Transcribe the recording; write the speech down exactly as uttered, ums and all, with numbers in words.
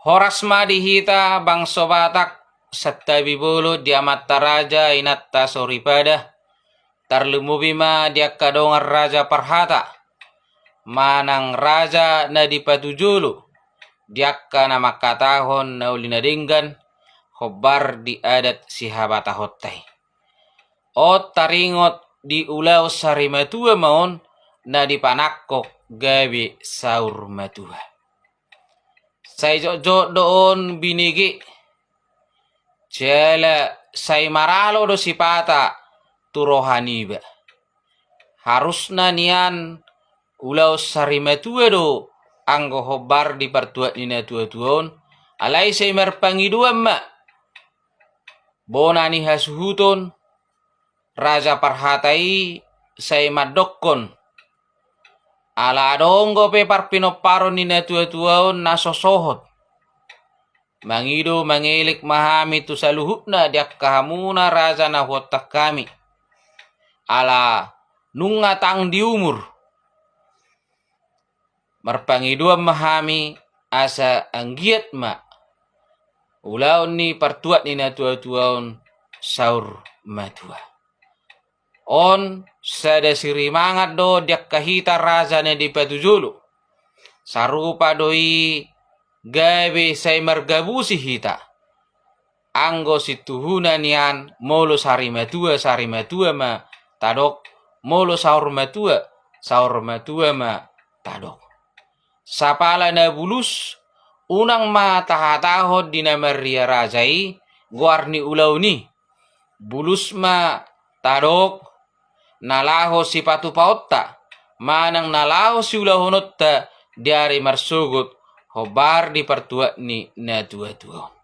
Horas ma di hita bangso Batak, santabi bolon di amanta raja, inanta soripada, tarlumobi ma di angka dongan raja parhata manang raja na di patujolo, di angka na mangkatahon na uli na denggan hombar di adat sihabatahonta i. On taringot di ulaon sarimatua ma on na dipanangkok gabe saur matua. Sai jotjot do on binege, jala sai maralo do sipata tu roha niba. Harusna nian ulaon sarimatua do anggo hombar di partuat ni natuatua on, alai sai marpangidoan ma bona ni hasuhuton, raja parhata i sai mandokkon, ala adong dope parpinomparon ni natuatua on na so sohot. Mangido mangelek ma hami tu saluhutna di angka hamuna raja na huontak hami, ala nunga tang di umur. Marpangidoan ma hami asa anggiat ma ulaon ni partuat ni natuatua on saur matua. On sada sirimangan do di angka hita raja na di patujolo. Sarupa do i gabe sai margabusi hita. Anggo situhuna nian, molo sarimatua, sarimatua ma tadok, molo saur matua, saur matua ma tadok. Sapala na bulus, unang ma tahatahon di na marria raja i goar ni ulaon i. Bulus ma tadok na laho sipatupaonta manang na laho siulahononta di ari marsogot hombar di partuat ni natuatua on.